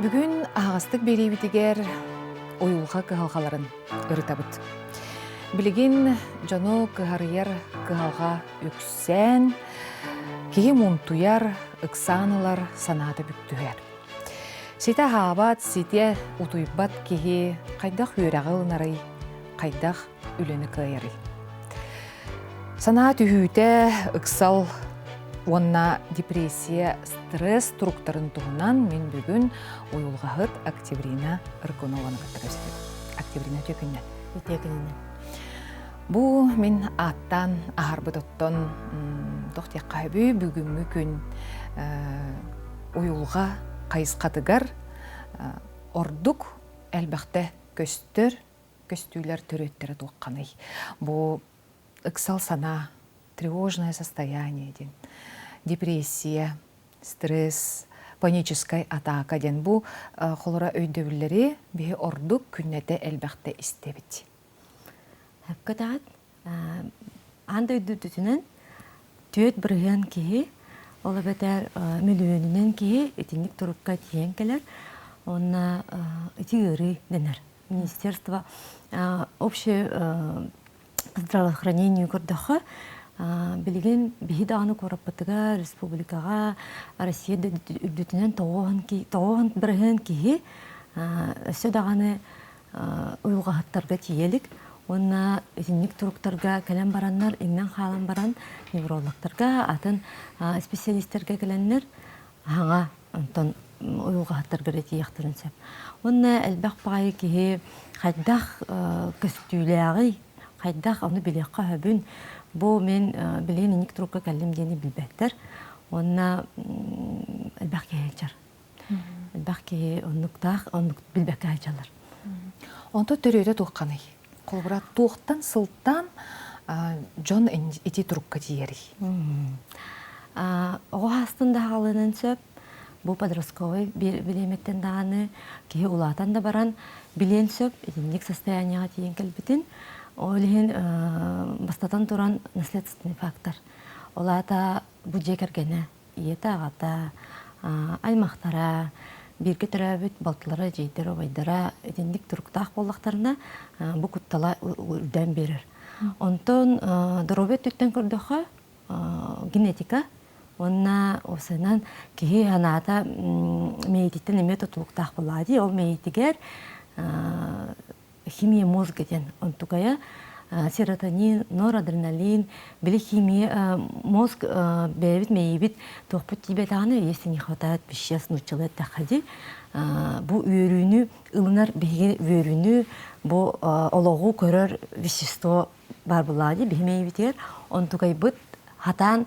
Бүгүн аһаҕастык биэриибитигэр уйулҕа кыһалҕаларын ырытабыт. Билигин дьону кыһарыйар кыһалҕа үксээн, киһи муунтуйар, ыксаан ылар санаата бүктүһэр. Ситэ аһаабат, ситэ утуйбат киһи хайдах үөрэҕи ылынарый, хайдах үлэни кыайарый? Санаа түһүүтэ, ыксал уонна депрессия, стресс туруктарын туһунан мин бүгүн уйулҕаһыт Октябрина Рыкунованы кытта көрүстүм. Октябрина үтүө күннэн. Үтүө күнүнэн. Бу мин ааттаан аһарбыт оттон туох диэххэ сөбүй бүгүҥҥү күн уйулҕа хайысхатыгар ордук элбэхтэ көстөр көстүүлэр төрүөттэрэ туохханый? Бу ыксал санаа, тревожное состояние диэн, депрессия, стресс, паническай атака диэн бу холоро өйдөбүллэри биһи ордук күннэтэ элбэхтэ истэбит. Сөпкө этэҕит. Аан дойду үрдүнэн 4% киһи, ол эбэтэр мөлүйүөнүнэн киһи итинник турукка тиийэн кэлэр. Уонна ити ыарыы дэнэр. Министерство общее здравоохранение көрдөххө, билигин биһи даҕаны куораппытыгар, республикаҕа, Россия үрдүтүнэн 90% киһи өссө даҕаны уйулҕаһыттарга тиийэ илик уонна итинник туруктарга кэлэн бараннар, иҥнэн хаалан баран неврологтарга, атын специалистэргэ кэлэннэр аһаҥа онтон уйулҕаһыттарга эрэ тиийиэхтэрин сөп. Уонна элбэх баҕайы киһи хайдах көстүүлээҕий, хайдах ону билиэххэ сөбүн, бу мин билигин инник турукка кэллим диэни билбэттэр. Уонна элбэх киһи сылдьар. Элбэх киһи оннуктаах, оннук билбэккэ сылдьаллар. Онто төрүөтэ туохханый? Холобура, туохтан сылтаан дьон ити турукка тиийэрий? Оҕо хаастан да хаалыан сөп. Бу подростковый бириэмэттэн даҕаны киһи улаатан да баран билиэн сөп итинник состояниеҕа тиийэн кэлбитин. Ол иһин бастатан туран наследственный фактор. Ол аата бу дьиэ кэргэнэ ийэтэ-аҕата, аймахтара, бииргэ төрөөбүт балтылара, эдьиийдэрэ, убайдара итинник туруктаах буоллахтарына, бу куттала үрдээн биэрэр. Онтон доруобуйа өттүттэн көрдөххө, генетика уонна уопсайынан киһи санаата мэйиититтэн эмиэ тутулуктаах буоллаҕа дии. Ол мэйиитигэр химия мозга диэн онтукайа серотонин, норадреналин, били химия мозг бэйэбит мэйиибит туохпут тиийбэтэҕинэ если не хватает веществ нууччалыы эттэххэ дии бу үөрүүнү ылынар биһиги үөрүүнү бу олоҕу көрөр вещество баар буоллаҕа дии биһи мэйиибитигэр онтукайбыт хатаан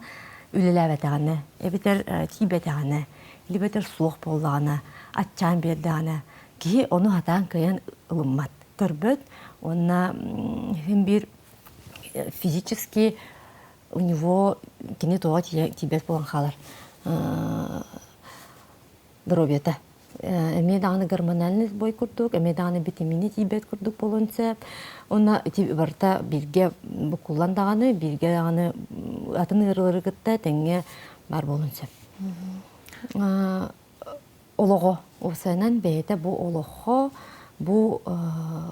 үлэлээбэтэҕинэ эбэтэр тиийбэтэҕинэ эбэтэр суох буоллаҕына аччаан биэрдэҕинэ Киһи ону сатаан кыайан ылыммат, көрбөт уонна син биир физически у него кини тоҕо тиийбэт буолан хаалар доруобуйата. Эмиэ даҕаны гормональный сбой курдук, эмиэ даҕаны витамини тиийбэт курдук буолуон сөп. Уонна ити барыта бииргэ буккуллан даҕаны, бииргэ даҕаны атын ыарыылары кытта тэҥҥэ баар буолуон сөп. Олоҕо уопсайынан бэйэтэ бу олоххо, бу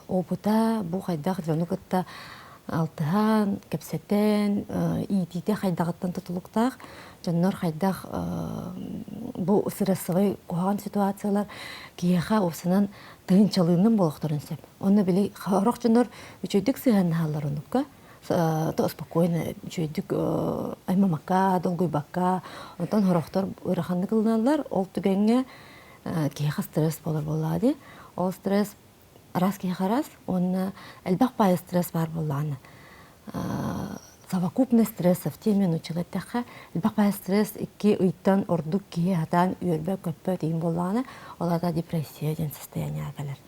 опыта, бу хайдах дьону кытта алтыһан, кэпсэтэн, иитиитэ хайдаҕыттан тутулуктаах. Дьоннор хайдах бу стрессовай куһаҕан ситуациялар киһиэхэ уопсайынан тыһыынчалыыннан буолуохтарын сөп. Онно били сорох дьоннор үчүгэйдик сыһыаннаһаллар оннукка. То спокойно үчүгэйдик аймамакка, долгуйбакка, онтон сорохтор ыараханнык ылыналлар. Ол түгэҥҥэ киһиэхэ стресс буолар буоллаҕа дии. Ол стресс араас киһиэхэ араас уонна элбэх баайы стресс баар буоллаҕына совокупный стрессов теме нууччалыы эттэххэ элбэх баайы стресс икки ыйтан ордук киһи сатаан үөрбэт-көппөт иһин буоллаҕына ол аата депрессия диэн состояниеҕа кэлэр.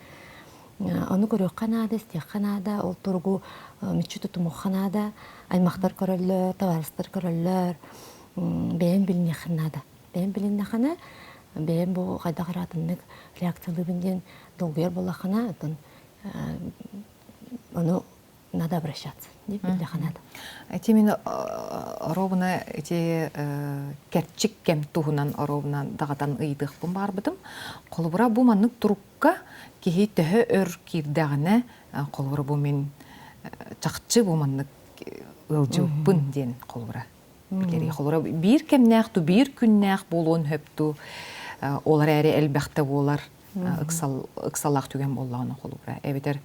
Ону көрүөххэ наада, истиэххэ наада, ол туругу мүччү тутумуохха наада. Аймахтар көрөллөр, табаарыстар көрөллөр. Бэйэм билиниэххин наада. Бэйэм билиннэххинэ, бэйэм бу хайдах эрэ атыннык реакциялыыбын диэн долгуйар буоллаххына, оттон ону Надо обращаться. Биллэхэ надо. Эти мин оруобуна эти кэрчик кэм туһунан оруобуна даҕатан ыйытыахпын баарбытым. Холобура бу маннык турукка киһи төһө өр киирдэҕинэ, холобура бу мин чахчы бу маннык ыалдьыбыппын диэн холобура билэрий. Холобура биир кэмнээх ту биир күннээх буолуон сөп ту ол эрээри элбэхтэ буолар ыксал ыксалаах түгэн буоллаҕына холобура эбэтэр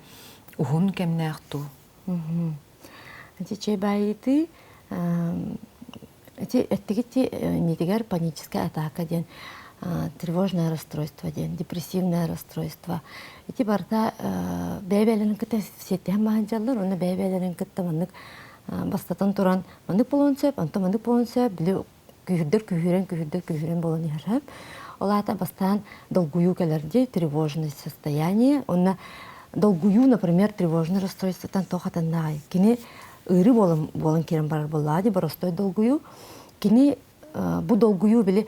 уһун кэмнээх ту. Ити чэй баайыытыы ити эттигит нитигэр паническая атака диэн тревожное расстройство диэн депрессивное расстройство ити барыта бэйэ-бэйэлэрин кытта сиэттиһэн баһан дьаллар уонна бэйэ-бэйэлэрин кытта маннык бастатан туран маннык буолуон сөп онтон маннык буолуон сөп били күүһүрдэр күүһүрэн күүһүрдэр күүһүрэн буолан иһэр ол аата бастаан долгуйуу кэлэр дии тревожное состояние уонна долгуйуу например тревожное расстройствотан туох атыннааҕый кини ыарыы буолан буолан киирэн барар буоллаҕа дии боростой долгуйуу кини бу долгуйуу били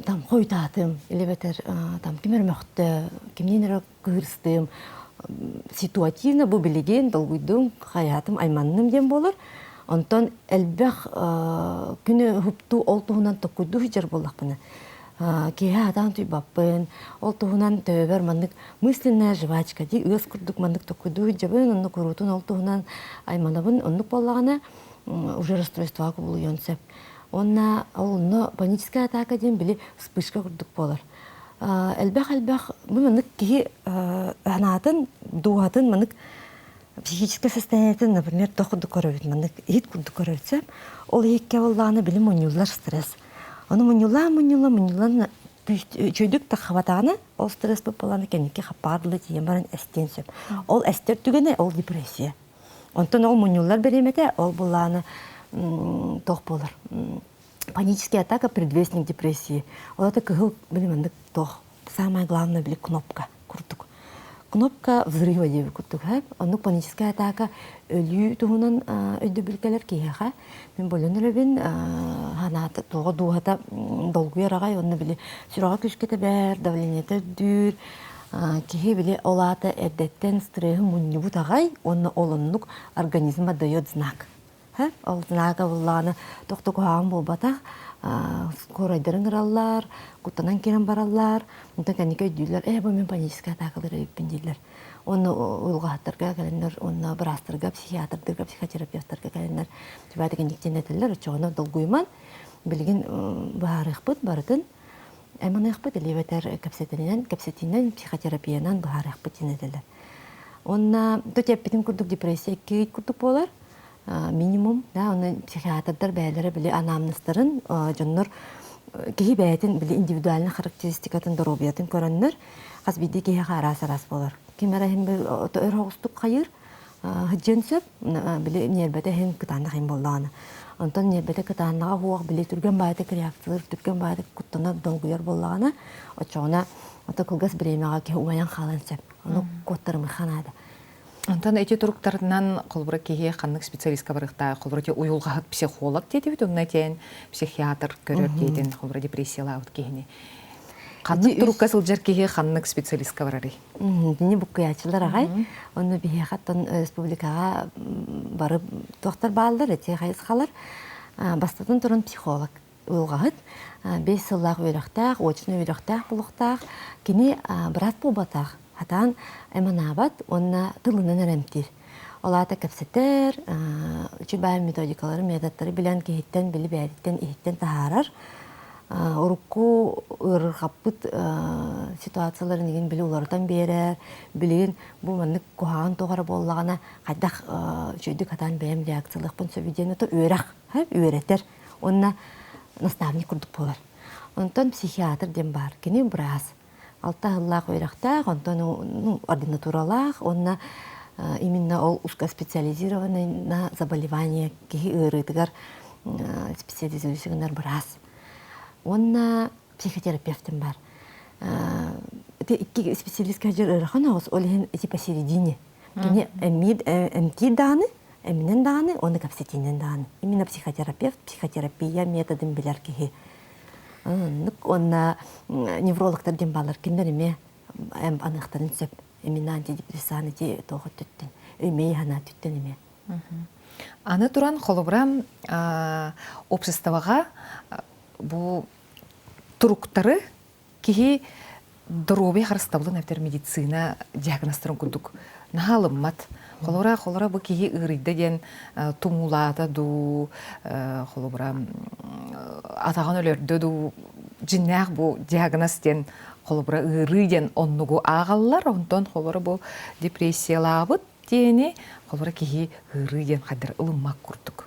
там хойутаатым или бэтэр там ким эрэ мөхтө кимниин эрэ кыырыстым ситуативно бу билигин долгуйдум хайаатым айманным диэн буолар онтон элбэх күнү уһуктуу ол туһунан токкуйдуу сылдьар буоллахпына киэһэ атаан туйбаппын ол туһунан төбөбөр маннык мысленная жвачка дии ыас курдук маннык токкуйдуу сылдьабын онно куруутун ол туһунан айманабын оннук буоллаҕына уже расстройствоҕа кубулуйуон сөп уонна ол онно паническая атака диэн били вспышка курдук буолар элбэх-элбэх бу маннык киһи санаатын, дууһатын маннык психическое состояниетын, например, туох курдук көрөбүт, маннык иһит курдук көрөбүт сөп. Ол иһиккэ буоллаҕына били мунньуллар стресс. Ону мунньуллаан мунньулла мунньуллан үчүгэйдик таххабатаҕына ол стресс буоллаҕына кэнники хаппаҕар дылы тиийэн баран эстиэн сөп. Ол эстэр түгэнэ ол депрессия. Онтон ол мунньуллар бириэмэтэ ол буоллаҕына туох буолар паническая атака предвестник депрессии. Ол это кыһыл били маннык туох самое главное били кнопка курдук. Кнопка взрыва диэби курдук оннук паническая атака өлүү туһунан өйдөбүл кэлэр киһиэхэ мин болон өрөбүн ханаата тоҕо дууһата долгуйар аҕай онно били сүрэҕэ күүскэ тэбэр давлениета үрдүүр киһи били ол аата эрдэттэн стреһи мунньубут аҕай уонна ол оннук организма дает знак Ол знага буллаҕына туох да куһаҕан буолбатах, скорайдарын ыҥыраллар, куттанан киирэн бараллар, онтон кэнники өйдүүллэр, ээ бу мин паническай атаакалар эбиппин дииллэр. Уонна уйулҕаһыттарга кэлэннэр, уонна быраастарга, психиатрдарга, психотерапевтарга кэлэннэр тибааты кэнниктэн этэллэр, оччоҕуна долгуйуман, билигин быһаарыахпыт барытын, айманыахпыт или эбэтэр кэпсэтинэн, кэпсэтиинэн, психотерапиянан быһаарыахпыт диэн этэллэр. Уонна тут эппитим курдук депрессия икки курдук буолар. Минимум да оны психиатрдар бэйэлэрэ били анамнезтарын дьоннор киһи бэйэтин били индивидуальный характеристикатын доруобуйатын көрөннөр хас биирдии киһиэхэ араас араас буолар ким эрэ иһин өр оҕустук хайыыр сылдьыан сөп били ньиэрбэтэ иһин кытаанах иһин буоллаҕына онтон ньиэрбэтэ кытааннаҕа уох били түргэн баайытык реакциялыыр түргэн баайытык куттанар долгуйар буоллаҕына оччоҕуна ото кылгас бириэмэҕэ киһи умайан хаалан сөп ону куоттарымыхха наада. Онтон эти туруктарынан холобура киһи ханнык специалистка барыахтаах холобура ити уйулҕаһыт психолог диэтибит онно этиэн психиатр көрөр диэтин холобура депрессиялаабыт киһини ханнык турукка сылдьар киһи ханнык специалистка барарый? Итини буккуйааччылар аҕай. Онно биһиэхэ оттон республикаҕа бары туохтар бааллар, эти хайысхалар. Бастатан туран психолог уйулҕаһыт, 5 сыллаах үөрэхтээх, очно үөрэхтээх буолуохтаах. Кини быраат буолбатах, хатаан айманаабат уонна тылынан эрэ эмтиир. Ол аата кэпсэтэр, үчүгэй методикалары, методтары билэн киһиттэн, били бэйэтиттэн иһиттэн таһаарар. Урукку ыарырҕаппыт ситуацияларын игин били уларытан биэрэр, билигин бу маннык куһаҕан туох эрэ буоллаҕына хайдах үчүгэйдик хатаан бэйэм реакциялыахпын сөбүй диэн ото үөрэх үөрэтэр уонна наставник курдук буолар. Онтон психиатр диэн баар. Кини быраас. Алта сыллаах үөрэхтээх, онтон ну, ординатуралаах уонна именно ол узкоспециализированный на заболевание киһи ыарыытыгар специализирующий быраас. Уонна психотерапевтым бар. Ити икки специалистка дьэр ыарахан оҕус, ол иһин ити посередине. Кини эмтиир даҕаны, эминэн даҕаны, уонна кэпсэтиинэн даҕаны. Именно психотерапевт, психотерапия методын билэр киһи. Оннук уонна неврологтар диэн бааллар, кинилэр эмиэ аныахтарын сөп. Именно антидепрессант ити туох өттүттэн. өй-мэйи санаа түттэн эмиэ. Аны туран холобура обществоҕа бу туруктары киһи доруобуйа харыстабылын эбэтэр медицина диагнозтарын курдук наһаа ылыммат. Холобура, холобура бу киһи ыарыйда диэн тумуулаата дуу, холобура атаҕын өлөрдө дуу, дьиннээх бу диагноз диэн холобура ыарыы диэн оннугу ааҕаллар. Онтон холобура бу депрессиялаабыт диэни холобура киһи ыарыы диэн хайдар ылыммат курдук.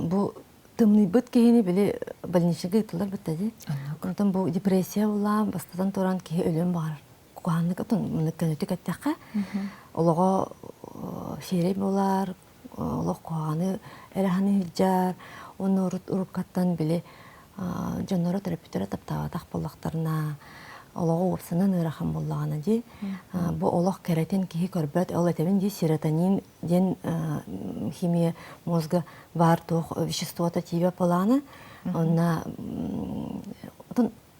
Бу тымныйбыт киһини били больничныйга ыытыллар бытта дии. Онтон бу депрессия буллаан бастатан туран киһи өлүөн баҕарар. Куһааннык отон маны көнөтүк эттэххэ олоҕо сиэрэй буолар, олох куһаҕаны эрэ саныы уонна урут уруккаттан били дьонноро төрөппүттэрэ таптаабатах буоллахтарына олоҕу уопсанан ыарахан буоллаҕына дии бу олох кэрэтин киһи көрбөт ол этэбин дии серотонин диэн химия мозга баар туох веществота тиийбэт буоллаҕына онно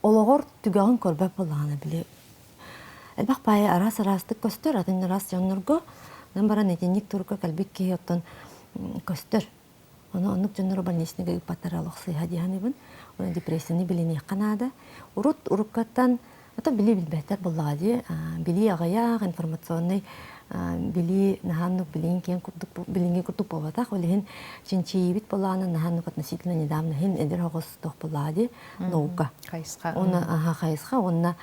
олоҕор түгэҕин көрбөт буоллаҕына били элбэх баайы араас араастык көстөр атын араас дьоннорго онон баран итинник турукка кэлбит киһи оттон көстөр ону оннук дьоннору больничныйга ыыппаттара олох сыыһа дии саныыбын уонна депрессияны билиниэххэ наада урут уруккаттан Ото билии билбэттэр буоллаҕа дии. Билии аҕыйах, информационнай билии наһаа билиҥ киэҥ курдук билиҥҥи курдук буолбатах. Ол иһин чинчийиибит буоллаҕына наһаа относительно недавно иһин эдэр оҕус туох буоллаҕа дии наука. Хайысха. Уонна аха хайысха уонна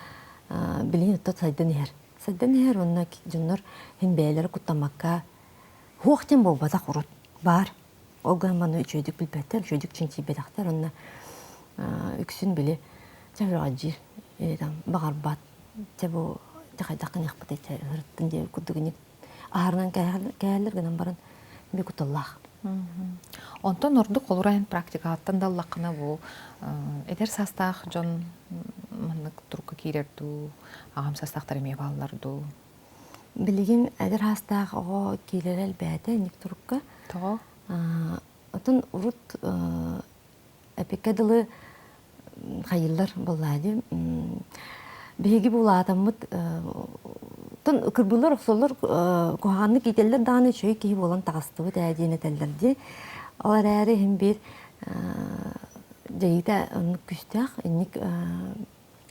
билигин отто сайдан иһэр. Сайдан иһэр уонна дьоннор иһин бэйэлэрэ куттаммакка хуох диэн буолбатах урут баар. Ол гынан маны үчүгэйдик билбэттэр, үчүгэйдик чинчийбэтэхтэр уонна үксүн били чэ үрэҕэлдьиир там баҕарбат чэ бу чэ хайдах гыныахпытый чэ ыһырыттын диэбит курдук ини аһарынан кээһэллэр гынан баран би куталлаах. Онтон ордук холурайын практикаҕыттан да ыллаххына бу эдэр саастаах дьон маннык турукка киирэр дуу, аҕам саастаахтар эмиэ бааллар дуу? Билигин эдэр саастаах оҕо киирэрэ элбээтэ инник турукка. Тоҕо? Отон урут эпиккэ дылы хайыллар буоллаа дии. Биһиги бу улаатаммыт тон кырбыылар охсоллор куһаҕаннык иитэллэр даҕаны үчүгэй киһи буолан таҕыстыбыт ээ диэн этэллэр дии. Ол эрээри иһин биир дьайыыта оннук күүстээх инник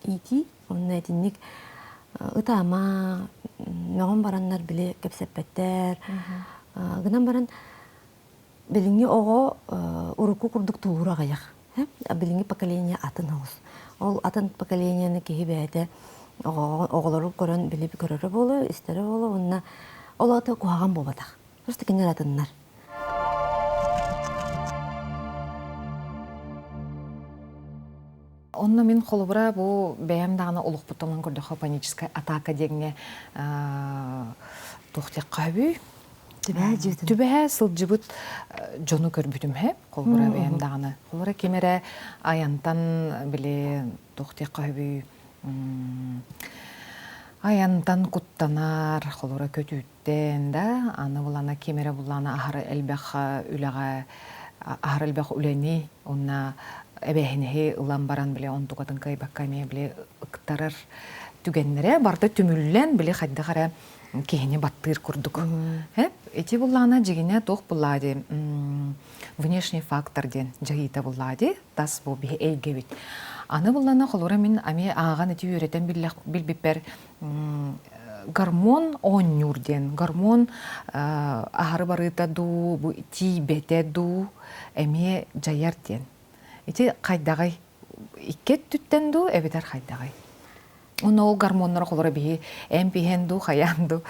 иитии уонна итинник ытаама мөҕөн бараннар били кэпсэппэттэр гынан баран билиҥҥи оҕо урукку курдук тулуура аҕыйах билиҥҥи поколение атын оҕус ол атын поколенияны киһи бэйэтэ оҕолору көрөн били көрөрө буолуо истэрэ буолуо уонна ол аата куһаҕан буолбатах просто кинилэр атыннар. Онно мин холобура бу бэйэм даҕаны олохпуттан ылан көрдөххө паническая атака диэҥҥэ туох диэххэ сөбүй? Түбэһэ Түбэһэ сылдьыбыт дьону көрбүтүм һэ. Холобура бэйэм даҕаны. Холобура ким эрэ айантан били туох диэххэ сөбүй? Айантан куттанар, холобура көтүүт Тэн да, аны булана ким эрэ буллаана аһары элбэх үлэҕэ аһары элбэх үлэни уонна эбээһинэһи ылан баран били онтукатын кыайбакка эмиэ били ыктарар түгэннэрэ барыта түмүллэн били хайдах эрэ киһини баттыыр курдук. Ити буллаана дьигинэ туох буллаа ди внешний фактор диэн дьайыыта буллаа ди тас бу биһи эйгэбит. Аны буллана холура мин эмиэ ааҕан ити үөрэтэн билбиппэр гормон оонньуур диэн гормон аһары барыыта дуу бу тиийбэтэ дуу эмиэ дьайар диэн ити хайдаҕый икки өттүттэн дуу эбэтэр хайдаҕый уонна ол гормоннары холоро биһи эмп иһэн дуу хайаан дуу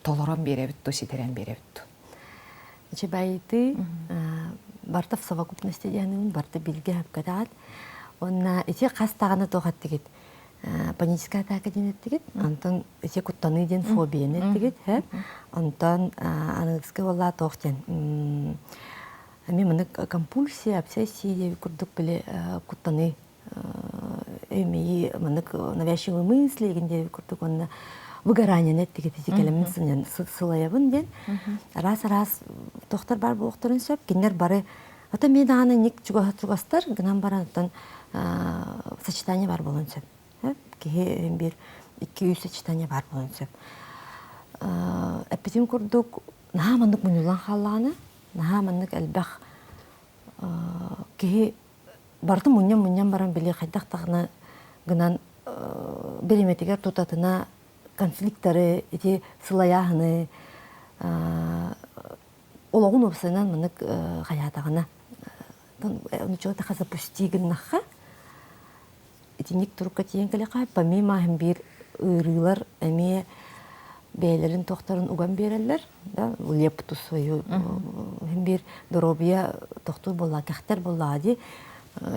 толорон биэрэбит дуу ситэрэн биэрэбит дуу Үчүгэйдии барыта в совокупности диэхинин барыта билгэ хөпкөтөҕөт уонна ити хас даҕаны туох эттигит паническая атака диэн эттигит онтон ити куттаныы диэн фобияны эттигит һэ онтон аныгыскы буоллаа туох диэн эмиэ маннык компульсия обсессия диэбит курдук били куттаныы өй-мэйии маннык навязчивые мысли игин диэбит курдук уонна выгоранияны эттигит ити кэлэммин сынньан сылайабын диэн араас-араас тохтор баар буолуохтарын сөп кинилэр бары ото эмиэ даҕаны ник чугастар гынан баран оттон сочетание баар буолуон сөп. Киһи биир 2-3 сочетание баар буолуон сөп. Эппитим курдук, наһаа маннык мунньуллан хааллаҕына, наһаа маннык элбэх киһи барытын мунньан-мунньан баран били хайдах даҕаны гынан бириэмэтигэр тутатына конфликтары, ити сылайааһыны олоҕун уопсайынан маннык хайаатаҕына нучуотаха запусти гыннахха итинник турукка тиийэн кэлиэххэ помимо иһин биир ыарыылар эмиэ бэйэлэрин тохторун уган биэрэллэр да лепту свою иһин биир доруобуйа тохтуур буоллаа кэхтэр буоллаа дии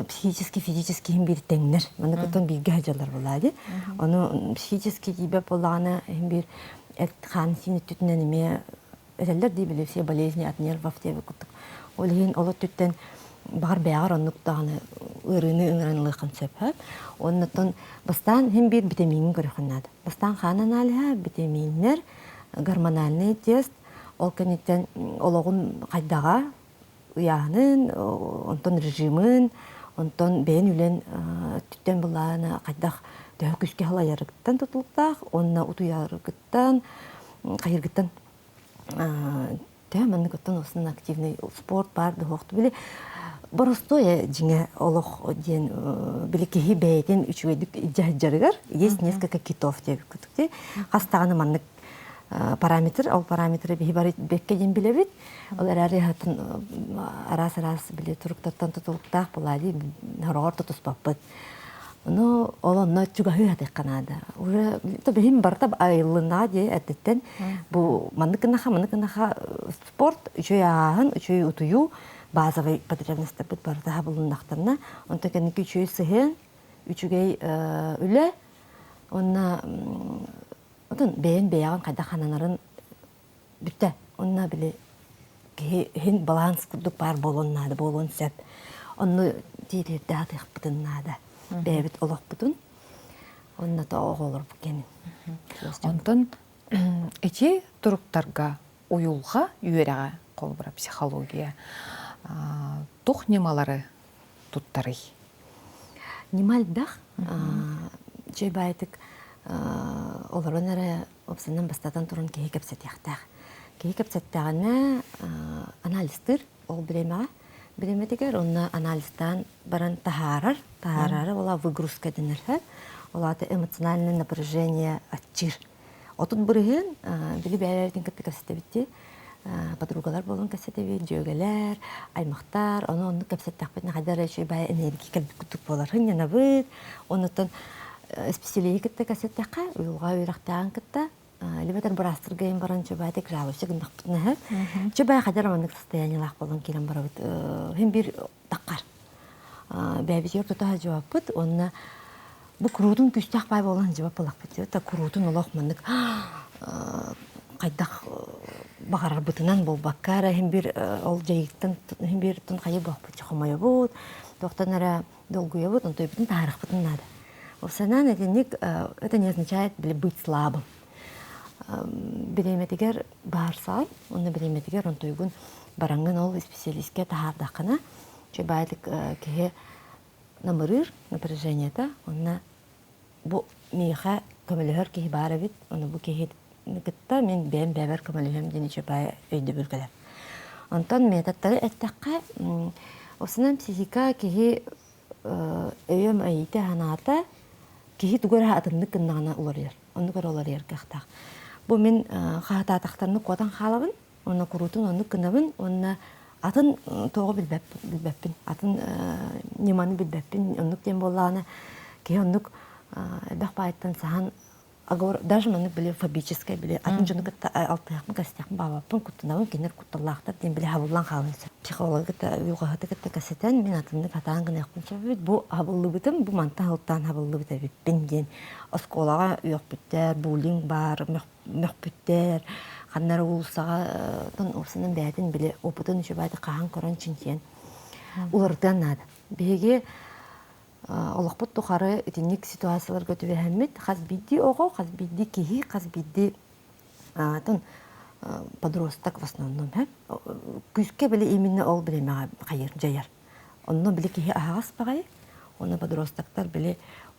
психически физически иһин биир тэҥнэр маннык оттон бииргэ сылдьаллар буоллаа дии ону психически тиийбэт буоллаҕына иһин биир эт хаан сиин өттүтүнэн эмиэ этэллэр дии били все болезни от нервов диэбит курдук. Ол иһин ол өттүттэн баҕар бэйэҕэр оннук даҕаны ыарыыны ыҥыран ылыаххын сөп. Оннуттан бастаан иһин биир битэмииҥин көрүөххүн наада. Бастаан хаан аналиһа, битэмииннэр, гормональный тест, ол кэнниттэн олоҕун хайдаҕа, ыйааһынын, онтон режимин, онтон бэйэн үлэн өттүттэн былаана хайдах төһө күүскэ халайарыттан тутулуктаах уонна утуйарыгыттан, хайыргыттан төһө маннык оттон основно активный спорт баар дуһуохту били боростуой дьиҥэ олох диэн били киһи бэйэтин үчүгэйдик дьаһайдарыгар есть несколько китов диэбит курдук хас даҕаны маннык параметр ол параметры биһи бары бэккэ диэн билэбит ол эрээри хатын араас-араас били туруктартан тутулуктаах буолаа дии хороҕор тутуспаппыт Ну, ол онно чугаһыы хатыахха наада. Уже биһим барыта айыллыннаҕа дии эрдэттэн. Бу маннык гынаха, маннык гынаха спорт, үчүгэй ааһын, үчүгэй утуйуу, базовый потребностарбыт барыта хабылыннахтарына, онтон кэнники үчүгэй сыһыан, үчүгэй үлэ, уонна отон бэйэн бэйэҕин хайдах хананарын Бүттэ. Онно били киһи иһин баланс курдук баар буолуон наада, буолуон сөп. Онно тиэрдэ сатыахпытын наада. Бэйэбит олохпутун. Онно то оҕолорбут кэнин. Онтон ити туруктарга уйулҕа үөрэҕэ, холобура психология, туох ньымалары туттарый? Ньыма элбэх. Үчүгэй баайытык олорон эрэ Уопсайынан бастатан туран киһи кэпсэтиэхтээх. Киһи кэпсэттэҕинэ анализтыыр ол бириэмэҕэ. Бириэмэтигэр онно анализтаан баран таһаарар. Таһаарары ол выгрузка дэнэр. Ол аата эмоциональное напряжение аччыыр. 30% били бэйэлэрин кытта кэпсэтэбит подругалар буолан кэпсэтэбит, дьүөгэлэр, аймахтар, ону оннук кэпсэттэхпитинэ хайдах эрэ үчүгэй баай энергия кэлбит курдук буолар. Сынньанабыт, оннуттан исписэлииһи кытта кэпсэттэххэ, уйулҕа үөрэхтээҕин кытта, либо быраастарга иһин баран чөбаатык жалобщик гыннахпытына иһэр. Чөбаа хайдах маннык состояниелаах буолан киирэн барабыт. Хин биир таххар. Бэйэбитигэр тута сылдьыбаппыт уонна бу куруутун күүстээх баай буолан сылдьыбат буоллахпыт. Та куруутун олох маннык хайдах баҕарарбытынан буолбакка эрэ иһин биир ол дьайыыттан иһин биир хайы буолбут хомойобут, туохтан эрэ долгуйабыт, онтойбутун таһаарыахпытын наада. Санаан итинник это не означает быть слабым. Бириэмэтигэр баарсаҕын, уонна бириэмэтигэр онтуйгун бараҥҥын ол исписэлиискэ таһаардаххына, чөбаайдык киһи намырыыр напряжениета, уонна бу миэхэ көмөлөһөр киһи баар эбит, ону бу киһи кытта мин бэйэм бэйэбэр көмөлөһүөм диэн үчүгэй өйдөбүл кэлэр. Онтон методтары эттэххэ, осунан психика киһи өйөм айыыта санаата киһи тугу эрэ атыннык гыннаҕына уларыйар. Оннук эрэ уларыйар кыахтаах. Бу мин хаһытаатахтарына куотан хаалабын, уонна куруутун оннук гынабын уонна атын туоҕу билбэппин, атын ньыманы билбэппин, оннук диэн буоллаҕына киһи оннук элбэх баайыттан саһан даже маннык били фобическай били атын дьону кытта алтыһахпын кэстэхпин баабаппын куттанабын кинилэр кутталлаахтар диэн били хабыллан хаалан сөп психологы кытта уйулҕаһыты кытта кэсэтэн мин атыннык хатаан гыныахпын сөп эбит бу хабыллыбытым бу мантан сылтаан хабыллыбыт эбиппин диэн оскуолаҕа үөхпүттэр буллинг баар мөхпүттэр ханна эрэ уулуссаҕа уопсанан бэйэтин били опытын үчүгэйдик хаһан көрөн чинчийэн уларытыан наада биһиги олохпут тухары итинник ситуацияларга түбэһэммит хас биирдии оҕо, хас биирдии киһи, хас биирдии атын подросток в основном күүскэ били именно ол бириэмэҕэ хайыр дьайар. Онно били киһи аһаҕас баҕайы, онно подростоктар били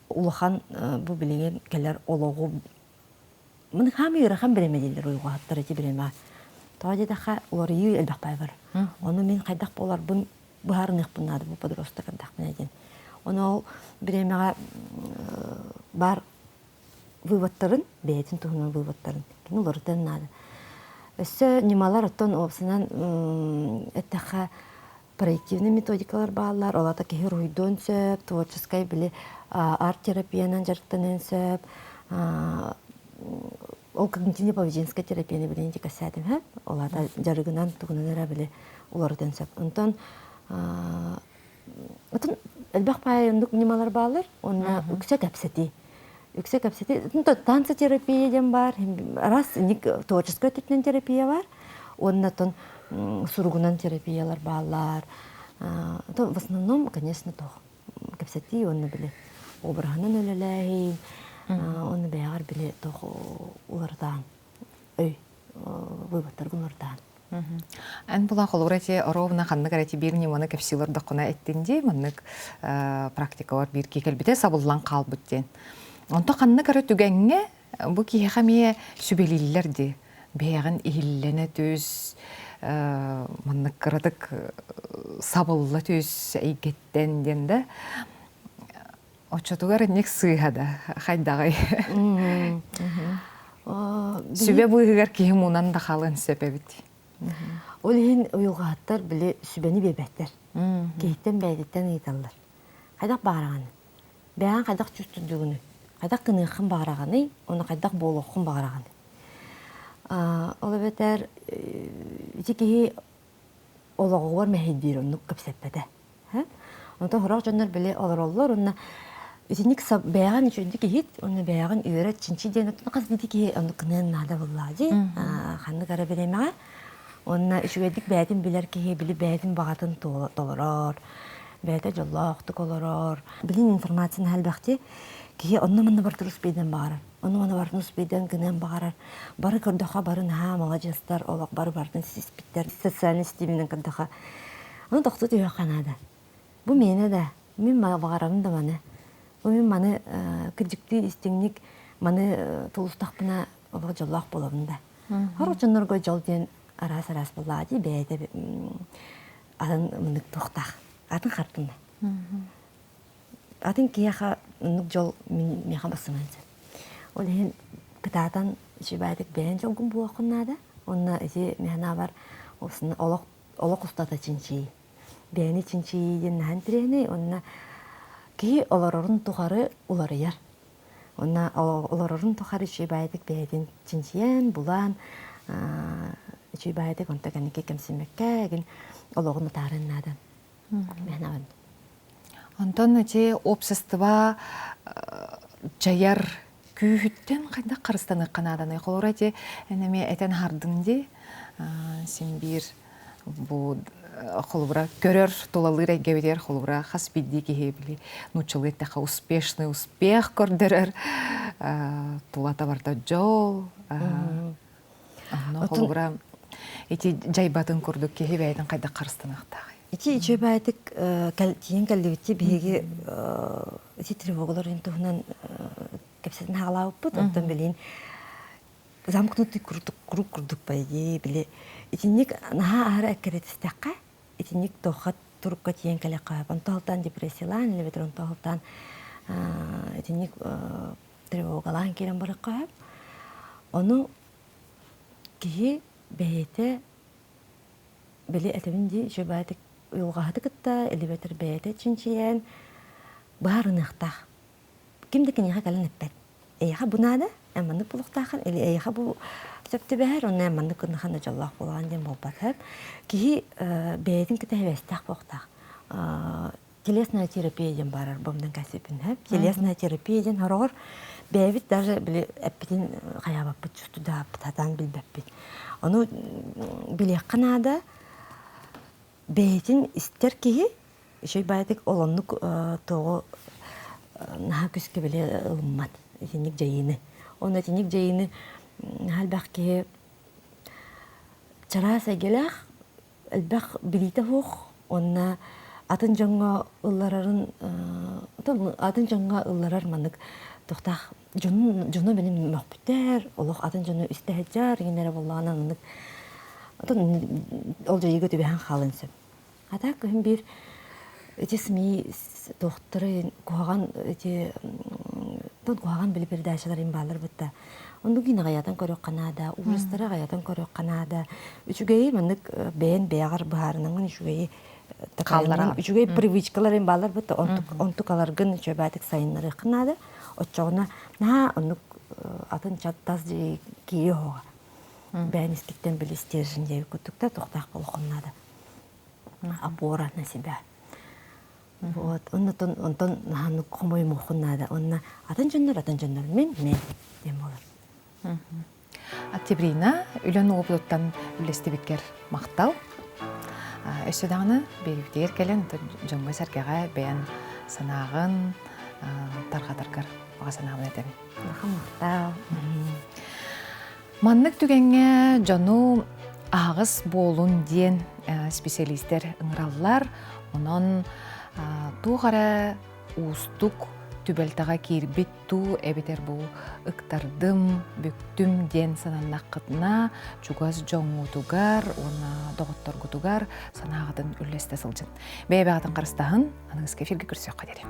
улахан бу билигин кэлэр олоҕу. Маны хаамыы ыарахан бириэмэ дииллэр уйулҕаһыттар ити бириэмэ. Тоҕо диэтэххэ уларыйыы элбэх баай бар. Ону мин хайдах буоларбын быһаарыныахпын наада бу подросток эрдэхпинэ диэн. Ону ол бириэмэҕэ баар выводтарын, бэйэтин туһунан выводтарын кини уларытыан наада. Өссө ньымалар оттон уопсайынан эттэххэ проективный методикалар бааллар, ол аата киһи уруһуйдуон сөп, творческай били арт-терапиянан дьарыктаныан сөп, ол когнитивно-поведенческай терапияны билин ити кэсээтим сөп, ол аата дьарыгынан тугунан эрэ били уларытыан сөп. Онтон Отон элбэх баай оннук ньымалар бааллар. Уонна үксэ кэпсэтии. Үксэ кэпсэтии. Танцотерапия диэн баар. Араас инник творческай өттүнэн терапия бар. Уонна оттон суругунан терапиялар бааллар. В основном, конечно, туох кэпсэтии уонна били обраһынан үлэлээһин, уонна бэйэҕэр били туох уларытаан өй выводтаргын уларытаан. Эн була холобура эти ровно ханнык эрэ биир ньыманы кэпсии олордоххуна эттин дии маннык практикалар биир киһи кэлбитэ сабыллан хаалбыт диэн. Онто ханнык эрэ түгэҥҥэ бу киһиэхэ эмиэ сүбэлииллэр дии. Бэйэҕин иһиллэнэ түс, маннык кыратык сабылла түс эйгэттэн диэн да. Оччотугар инник сыыһа да хайдаҕый? Сүбэ быыһыгар киһи мунан да халын сөп эбит. Ол иһин уйулҕаһыттар били сүбэни биэрбэттэр. Киһиттэн бэйэтиттэн ыйыталлар. Хайдах баҕараҕыный? Бэйэҥ хайдах чувствуйдугунуй? Хайдах гыныаххын баҕараҕыный? Уонна хайдах буолуоххун баҕараҕыный? Ол эбэтэр ити киһи олоҕугар мэһэйдиир оннук кэпсэппэтэ. Онтон сорох дьоннор били олороллор уонна итинник бэйэҕин үчүгэйдик иһит уонна бэйэҕин үөрэт чинчи диэн оттон хас биирдии киһи оннук гыныан наада буоллаҕа дии ханнык эрэ бириэмэҕэ уонна үчүгэйдик бэйэтин билэр киһи били бэйэтин баҕатын толорор бэйэтэ дьоллоохтук олорор билин информацияны элбэхти киһи онно-манна барытын успейдан баҕарар онно-манна барытын успейдан гыныан баҕарар бары көрдөххө бары наһаа маладьыастар олох бары барытын сиспиттэр социальный ситиминэн көрдөххө Ону тохтуу түһүөххэ наада. Бу миэнэ да, мин баҕарабын да маны. Бу мин маны кырдьыктыы истиҥник маны тулустахпына олох дьоллоох буолабын да. Хор дьоннорго дьол диэн араас-араас буоллаҕа дии бэйэтэ атын мынык туохтаах атын хартына. Атын киһиэхэ оннук дьол мин миэхэ бассыман сөп. Ол иһин кытаатан үчүгэйдик бэйэн дьолгун буолуоххун наада. Уонна ити мин санаабар олох олох устата чинчийии. Бэйэни чинчийии диэн наһаа интэриэһинэй уонна киһи олорорун тухары уларыйар. Уонна олорорун тухары үчүгэй баайдык бэйэтин чинчийэн, булан, үчүгэй баайдык онто кэнники кэмсиммэккэ эгин олоҕун утааран наада. Мээнэҕин. Онтон ити общество дьайар күүһүттэн хайдах харыстаныахха нааданый? Холобура ити эн эмиэ этэн аһардыҥ дии. Син биир бу холобура көрөр тулалыыр эйгэбитигэр холобура хас биирдии киһи били нууччалыы эттэххэ успешный успех көрдөрөр тулата барыта дьол онно холобура ити дьайбатын курдук киһи бэйэтин хайдах харыстаныахтааҕый Ити үчүгэйдик тиийэн кэллибитти биһиги ити тревогалар туһунан кэпсэтин хаалаабыппыт. Оттон билин замкнутый курдук круг курдук по идее били итинник наһаа аһара эккирэтистэххэ итинник туохха турукка тиийэн кэлэххэ онто алтан депрессиялаан или бэтэр онто алтан итинник тревогалаан киирэн барыахха сөп. Ону киһи бэйэтэ били этэбин дии үчүгэйдик уйулҕаһыты кытта элибэтэр бэйэтэ чинчийэн быһаарыныахтаах. Ким да киниэхэ кэлэн эппэт. Эйиэхэ бу наада, эн маннык буолуохтааххын, или эйиэхэ бу сөп түбэһэр, онно эн маннык гыннахан да дьоллоох буолаҕын диэн буолбат. Киһи бэйэтин кытта сибээстээх буолуохтаах. Телесная терапия диэн баарар бомдан кэсиппин Телесная терапия диэн хороҕор бэйэбит даже били эппитин хайаабаппыт, чувствуйдаабаппыт, сатаан билбэппит. Ону билиэххэ наада бэйэтин истэр киһи үчүгэй баайдык ол оннук тоҕо наһаа күүскэ били ылыммат итинник дьайыыны. Онно итинник дьайыыны наһаа элбэх киһи чараас эйгэлээх элбэх билиитэ суох уонна атын дьоҥҥо ылларарын атын дьоҥҥо ылларар маннык туохтаах. Дьону дьону били мөхпүттэр, олох атын дьону истэ сылдьар, иҥин эрэ буоллаҕына оннук отон ол дьайыыга түбэһэн хаалыан сөп. А так күһүн биир ити СМИ туохтары куһаҕан ити тон куһаҕан били передачалар им бааллар бытта. Оннук гин аҕайатан көрүөххэ наада, ужастары аҕайатан көрүөххэ наада. Үчүгэйи маннык бэйэн бэйэҕэр быһаарынаҥын үчүгэйи Хааллараҕын. Үчүгэй привычкалар им бааллар бытта онтук онтукаларгын үчүгэйбээтик сайыннарыаххын наада. Оччоҕуна наһаа оннук атын чаттас киирии оһоҕо. Бэйэн искиттэн били стержень диэбит курдук да тохтоох буолуоххун наада. Опора на себя. Вот. Оннотон онтон наһаа хомойумуоххун наада. Онно атын дьоннор атын дьоннор мин мен диэн буолар. Октябрина, үлэн уопутуттан үллэстибиккэр махтал. Өссө даҕаны биэрибитигэр кэлэн дьоҥҥо-сэргэҕэ бэйэн санааҕын тарҕатаргар баҕа санаабын этэбин. Улахан махтал. Маннык түгэҥҥэ дьону аһаҕас буолун диэн специалистэр ыҥыраллар. Онон туох эрэ уустук түбэлтэҕэ киирбит дуу эбэтэр бу ыктардым, бүктүм диэн сананнаххытына чугас дьоҥҥутугар уонна доҕотторгутугар санааҕытын үллэстэ сылдьын. Бэйэ-бэйэҕитин харыстаһын, аныгыскы эфиргэ көрсүөххэ диэри.